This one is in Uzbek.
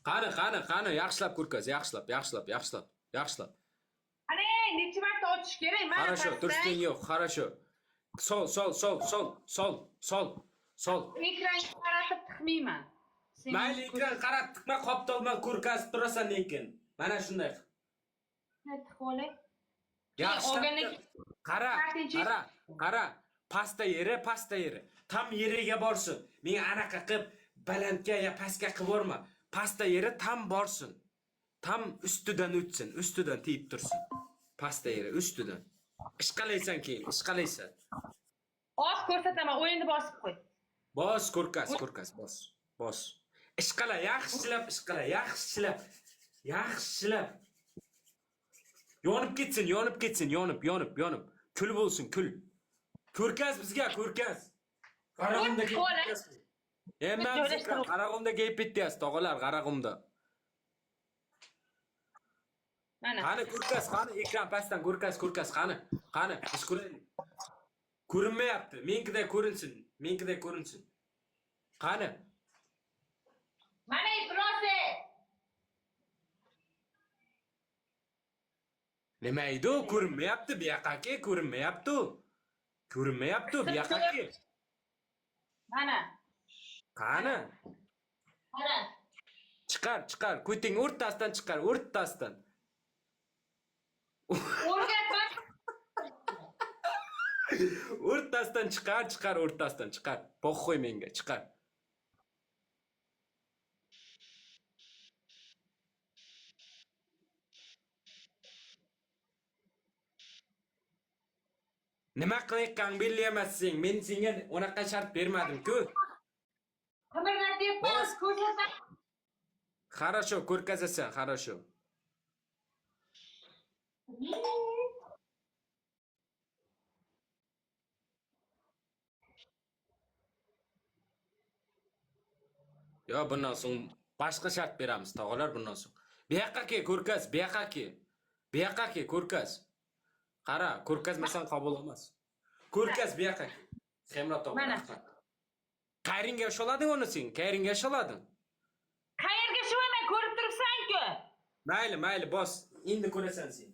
Qani, qani, qani, yaxshilab ko'rkaz, yaxshilab, yaxshilab, yaxshilab, yaxshilab. Qani, necha marta ochish kerak? Mana Хорошо, pastdan turishing yo'q, хорошо. Sol, sol, sol, sol, sol, sol, sol. Ekranga qaratib tiqmayman. Sen Mayli, ekran qarab tiqma, qoptolma ko'rkazib turasan lekin. Mana shunday qil. Tiqib olay. Yaxshilab. Olgandan Qara, Kartinchi- qara, qara. Pastda yeri, pastda yeri. Tam yeriga borsin. Menga anaqa qilib balandga ya pastga qilib borma. Pastda yeri tam borsin. Tam ustidan o'tsin, ustidan tegib tursin. Pastda yeri ustidan. Ishqalaysan keyin, ishqalaysan. Oz ko'rsataman, o'yinni bosib qo'y. Bos, ko'rkaz, ko'rkaz, bos. Bos. Ishqala, yaxshilab ishqala, yaxshilab. Yaxshilab. Yonib ketsin, yonib ketsin, yonib, yonib, yonib. Kul bo'lsin, kul. Ko'rkaz bizga, ko'rkaz. Qarag'umda Qo'la. Hemmamiz ekran Qarag'umda kelib ketyapsiz, tog'alar, Qarag'umda. Mana. Qani ko'rkaz, qani ekran pastdan ko'rkaz, ko'rkaz, qani. Qani, biz ko'raylik. Ko'rinmayapti. Menkiday ko'rinsin, menkiday ko'rinsin. Qani? Mana iflosi. Nima edi u? Ko'rinmayapti, bu yoqqa ko'rinmayapti. U. Ko'rinmayapti, bu yoqqa. Mana. Qani? Mana. Chiqar, chiqar. Ko'ting o'rtasidan chiqar, o'rtasidan. O'rgatma. O'rtasidan chiqar, chiqar, o'rtasidan chiqar. Poxoy menga, chiqar. Nima qilayotgan belli emassing. Men senga unaqa shart bermadim-ku. Qimirlatyapman, Bos. ko'rsataman. Хорошо, ko'rkazasan, хорошо. Yo, bundan so'ng boshqa shart beramiz, tog'alar, bundan so'ng. Bu yoqqa kel, ko'rkaz, bu yoqqa kel. Bu yoqqa kel, ko'rkaz. Qara, ko'rkazmasang qabul emas. Ko'rkaz bu yoqqa kel. Hemra tog'a. Mana. Rahmat. Qayeringa ushalading uni sen? Qayeringa ushalading? Qayerga shuvaman ko'rib turibsan-ku. Mayli, mayli, bos. Endi ko'rasan sen.